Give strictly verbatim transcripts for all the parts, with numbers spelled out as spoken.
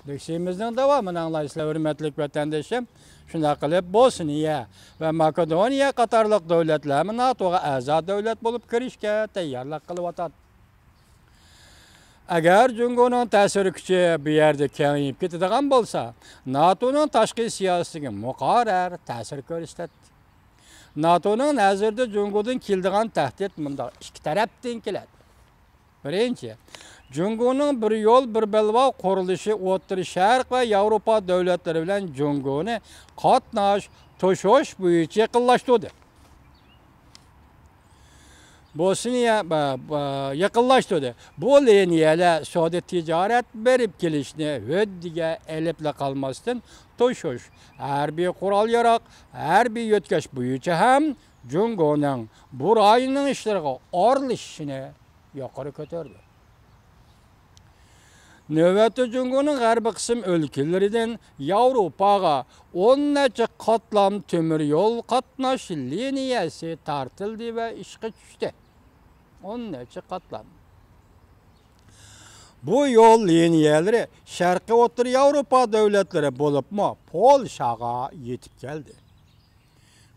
لېكسىيىمىزنىڭ داۋامىنى ئاڭلايسىلەر، ھۆرمەتلىك ۋەتەندىشىم. شۇنداق قىلىپ، بوسنىيە ۋە ماكېدونىيە قاتارلىق دۆلەتلەرمۇ ناتوغا ئەزا دۆلەت بولۇپ كىرىشكە تەييارلىق قىلىۋاتاتتى. ئەگەر جۇڭگونىڭ تەسىر كۈچى بۇ يەردە كېڭىيىپ كېتىدىغان بولسا، ناتونىڭ تاشقى سىياسىتىگە مۇقەررەر تەسىر كۆرسىتەتتى. ناتونىڭ نەزىرىدە جۇڭگودىن كېلىدىغان تەھدىت مۇنداق ئىككى تەرەپتىن كېلەتتى. بىرىنچى، جۇڭگونىڭ بىر يول، بىر بەلباغ قۇرۇلۇشى ئوتتۇرا شەرق ۋە ياۋروپا دۆلەتلىرى بىلەن جۇڭگونى قاتناش، توشۇش بويىچە يېقىنلاشتۇردى. بوسنىيە، بە-، بە-، يېقىنلاشتۇردى. بۇ لىنىيەلەر سودا تىجارەت، بېرىپ كېلىشنى ھۆددىگە ئېلىپلا قالماستىن، توشۇش، ھەربىي قورال ياراغ، ھەربىي يۆتكەش بويىچە ھەم جۇڭگونىڭ بۇ رايوننىڭ ئىشلىرىغا ئارىلىشىشىنى يۇقىرى كۆتۈردى. نۆۋەتتە جۇڭگونىڭ غەربىي قىسىم ئۆلكىلىرىدىن ياۋروپاغا ئون نەچچە قاتلام تۆمۈر يول قاتناش لىنىيەسى تارتىلدى ۋە ئىشقا چۈشتى. ئون نەچچە قاتلام. بۇ يول لىنىيەلىرى شەرقىي ئوتتۇرا ياۋروپا دۆلەتلىرى بولۇپمۇ پولشاغا يېتىپ كەلدى.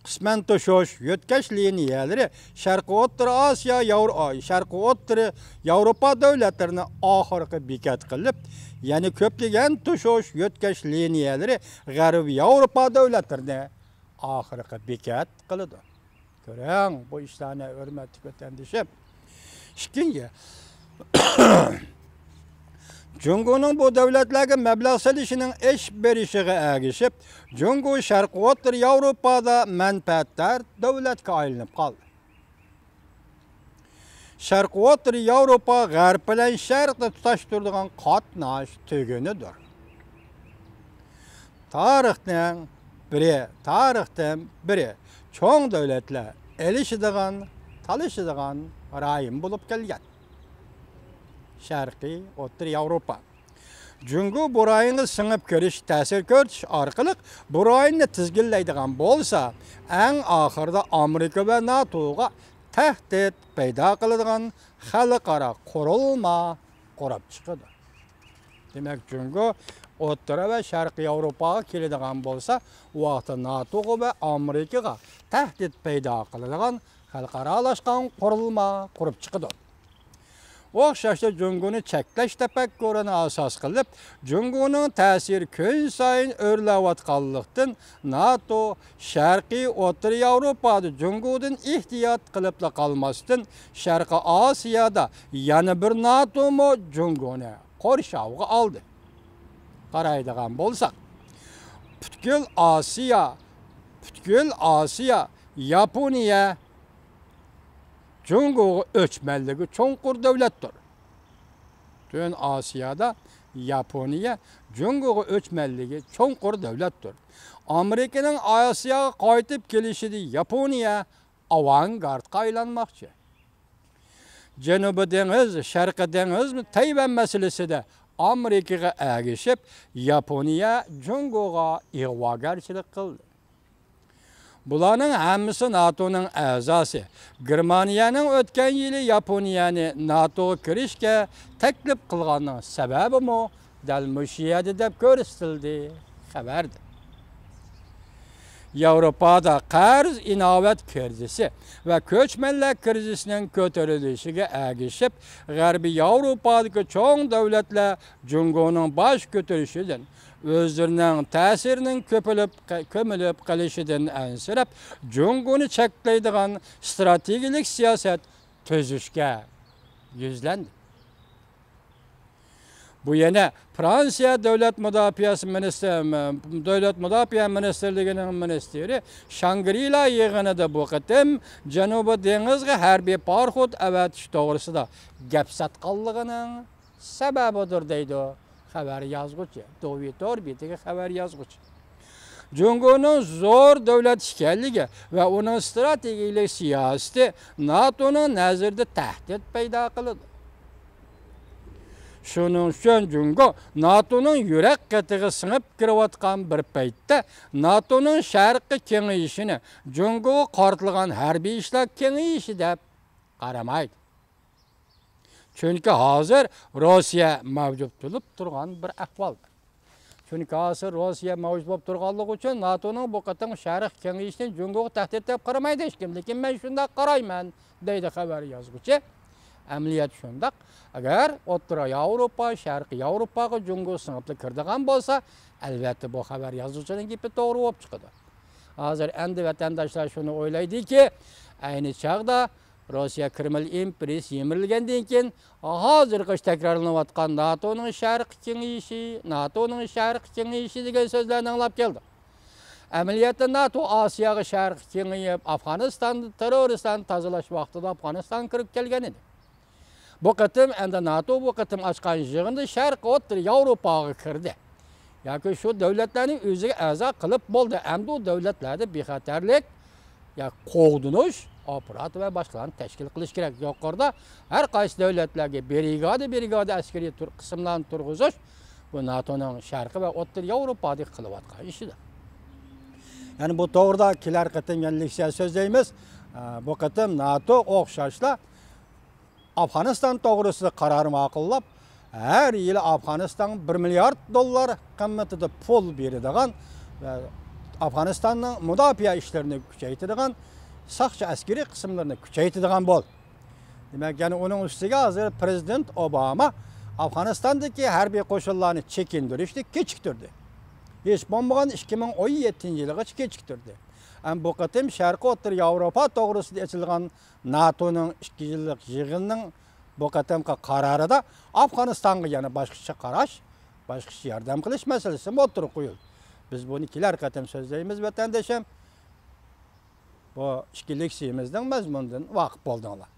قىسمەن توشۇش، يۆتكەش لىنىيەلىرى شەرقىي ئوتتۇرا ئاسىيا، ياۋرو-، شەرقىي ئوتتۇرا ياۋروپا دۆلەتلىرىنى ئاخىرقى بېكەت قىلىپ، يەنە كۆپلىگەن توشۇش، يۆتكەش لىنىيەلىرى غەربىي ياۋروپا دۆلەتلىرىنى ئاخىرقى بېكەت قىلىدۇ. كۆرۈڭ، بۇ ئىشلارنى، ھۆرمەتلىك ۋەتەندىشىم. ئىككىنچى، جۇڭگونىڭ بۇ دۆلەتلەرگە مەبلەغ سېلىشىنىڭ ئېشىپ بېرىشىغا ئەگىشىپ، جۇڭگو شەرقىي ئوتتۇرا ياۋروپادا مەنپەئەتدار دۆلەتكە ئايلىنىپ قالدى. شەرقىي ئوتتۇرا ياۋروپا غەرب بىلەن شەرقنى تۇتاشتۇرىدىغان قاتناش تۈگۈنىدۇر. تارىختىن بىرى، تارىختىن بىرى چوڭ دۆلەتلەر ئېلىشىدىغان، تالىشىدىغان رايون بولۇپ كەلگەن. شەرقىي ئوتتۇرا ياۋروپا. جۇڭگو بۇ رايونغا سىڭىپ كىرىش، تەسىر كۆرسىتىش ئارقىلىق بۇ رايوننى تىزگىنلەيدىغان بولسا، ئەڭ ئاخىرىدا ئامېرىكا ۋە ناتوغا تەھدىت پەيدا قىلىدىغان خەلقئارا قۇرۇلما قۇرۇپ چىقىدۇ. دېمەك، جۇڭگو ئوتتۇرا ۋە شەرقىي ياۋروپاغا كېلىدىغان بولسا، ئۇ ۋاقىتتا ناتوغا ۋە ئامېرىكىغا تەھدىت پەيدا قىلىدىغان خەلقئارالاشقان قۇرۇلما قۇرۇپ چىقىدۇ. ئوخشاشلا جۇڭگونى چەكلەش تەپەككۇرىنى ئاساس قىلىپ، جۇڭگونىڭ تەسىرى كۈنسايىن ئۆرلەۋاتقانلىقتىن، ناتو شەرقىي ئوتتۇرا ياۋروپادا جۇڭگودىن ئېھتىيات قىلىپلا قالماستىن، شەرقىي ئاسىيادا يەنە بىر ناتومۇ جۇڭگونى قورشاۋغا ئالدى. قارايدىغان بولساق، پۈتكۈل ئاسىيا، پۈتكۈل ئاسىيا، ياپونىيە جۇڭگوغا ئۆچمەنلىكى چوڭقۇر دۆلەتتۇر. پۈتۈن ئاسىيادا ياپونىيە جۇڭگوغا ئۆچمەنلىكى چوڭقۇر دۆلەتتۇر. ئامېرىكىنىڭ ئاسىياغا قايتىپ كېلىشىدە ياپونىيە ئاۋانگارتقا ئايلانماقچى. جەنۇبىي دېڭىز، شەرقىي دېڭىز، تەيۋەن مەسىلىسىدە ئامېرىكىغا ئەگىشىپ، ياپونىيە جۇڭگوغا ئىغۋاگەرچىلىك قىلدى. بۇلارنىڭ ھەممىسى ناتونىڭ ئەزاسى. گېرمانىيەنىڭ ئۆتكەن يىلى ياپونىيەنى ناتوغا كىرىشكە تەكلىپ قىلغاننىڭ سەۋەبىمۇ دەل مۇشۇ يەردە دەپ كۆرسىتىلدى خەۋەردە. ياۋروپادا قەرز ئىناۋەت كىرىزىسى ۋە كۆچمەنلەر كىرىزىسىنىڭ كۆتۈرۈلۈشىگە ئەگىشىپ، غەربىي ياۋروپادىكى چوڭ دۆلەتلەر جۇڭگونىڭ باش كۆتۈرۈشىدىن، ئۆزلىرىنىڭ تەسىرىنىڭ كۆپىلىپ، كۆمۈلۈپ قېلىشىدىن ئەنسىرەپ، جۇڭگونى چەكلەيدىغان ئىستراتېگىيەلىك سىياسەت تۈزۈشكە يۈزلەندى. بۇ يەنە فرانسىيە دۆلەت مۇداپىئەسى مىنىستىر-، دۆلەت مۇداپىئە مىنىستىرلىكىنىڭ مىنىستىرى شانگرىلا يىغىنىدا بۇ قېتىم جەنۇبىي دېڭىزغا ھەربىي پاراخوت ئەۋەتىش توغرىسىدا گەپ ساتقانلىقىنىڭ سەۋەبىدۇر، دەيدۇ خەۋەر يازغۇچى، دوۋى تور بېتىگە خەۋەر يازغۇچى. جۇڭگونىڭ زور دۆلەت ئىكەنلىكى ۋە ئۇنىڭ ئىستراتېگىيەلىك سىياسىتى ناتونىڭ نەزىرىدە تەھدىت پەيدا قىلىدۇ. شۇنىڭ ئۈچۈن جۇڭگو ناتونىڭ يۈرەك قېتىغا سىڭىپ كىرىۋاتقان بىر پەيتتە، ناتونىڭ شەرققە كېڭىيىشىنى جۇڭگوغا قارىتىلغان ھەربىي ئىشلار كېڭىيىشى دەپ قارىمايدۇ. چۈنكى ھازىر روسىيە مەۋجۇت بولۇپ تۇرغان بىر ئەھۋالدا. چۈنكى ھازىر روسىيە مەۋجۇت بولۇپ تۇرغانلىقى ئۈچۈن ناتونىڭ بۇ قېتىمقى شەرق كېڭىشىنى جۇڭگوغا تەھدىت دەپ قارىمايدۇ ھېچكىم، لېكىن مەن شۇنداق قارايمەن، دەيدۇ خەۋەر يازغۇچى. ئەمەلىيەت شۇنداق. ئەگەر ئوتتۇرا ياۋروپا، شەرقىي ياۋروپاغا جۇڭگو سىڭىپلا كىرىدىغان بولسا، ئەلۋەتتە بۇ خەۋەر يازغۇچىنىڭ گېپى توغرا بولۇپ چىقىدۇ. ھازىر ئەمدى ۋەتەنداشلار شۇنى ئويلايدۇكى، ئەينى چاغدا روسىيە كرېمل ئىمپېرىيىسى يىمىرىلگەندىن كېيىن، ھازىرغىچە تەكرارلىنىۋاتقان ناتونىڭ شەرقىي كېڭىيىشى، ناتونىڭ شەرقىي كېڭىيىشى دېگەن سۆزلەرنى ئاڭلاپ كەلدۇق. ئەمەلىيەتتە ناتو ئاسىياغا شەرقىي كېڭىيىپ، ئافغانىستاندا تېررورىستلارنى تازىلاش ۋاقتىدا ئافغانىستانغا كىرىپ كەلگەن ئىدى. بۇ قېتىم ئەمدى ناتو بۇ قېتىم ئاچقان يىغىندا شەرقىي ئوتتۇرا ياۋروپاغا كىردى. ياكى شۇ دۆلەتلەرنى ئۆزىگە ئەزا قىلىپ بولدى. ئەمدى ئۇ دۆلەتلەردە بىخەتەرلىك، يا قوغدىنىش ئاپپاراتى ۋە باشقىلارنى تەشكىل قىلىش كېرەك. يۇقىرىدا ھەر قايسى دۆلەتلەرگە برىگادا، برىگادا ئەسكىرىي تۇر-، قىسىملارنى تۇرغۇزۇش، بۇ ناتونىڭ شەرقىي ۋە ئوتتۇرا ياۋروپادىكى قىلىۋاتقان ئىشىدۇر. يەنى بۇ توغرىدا كېلەر قېتىم يەنە لېكسىيە سۆزلەيمىز. ئە، بۇ قېتىم ناتو ئوخشاشلا ئافغانىستان توغرىسىدا قارار ماقۇللاپ، ھەر يىلى ئافغانىستانغا بىر مىليارد دوللار قىممىتىدە پۇل بېرىدىغان ۋە ئافغانىستاننىڭ مۇداپىئە ئىشلىرىنى كۈچەيتىدىغان، ساقچى ئەسكىرىي قىسىملىرىنى كۈچەيتىدىغان بولدى. دېمەك، يەنە ئۇنىڭ ئۈستىگە ھازىر پرېزىدېنت ئوباما ئافغانىستاندىكى ھەربىي قوشۇنلارنى چېكىندۈرۈشنى كېچىكتۈردى. ھېچ بولمىغان ئىككى مىڭ ئون يەتتىنچى يىلىغىچە كېچىكتۈردى. ھەم بۇ قېتىم شەرقىي ئوتتۇرا ياۋروپا توغرىسىدا ئېچىلغان ناتونىڭ ئىككى يىللىق يىغىنىنىڭ بۇ قېتىمقى قارارىدا ئافغانىستانغا يەنە باشقىچە قاراش، باشقىچە ياردەم قىلىش مەسىلىسىمۇ ئوتتۇرىغا قويۇلدى. بىز بۇنى كېلەر قېتىم سۆزلەيمىز، ۋەتەندىشىم. بۇ ئىككى لېكسىيىمىزنىڭ مەزمۇنىدىن ۋاقىپ بولدۇڭلار.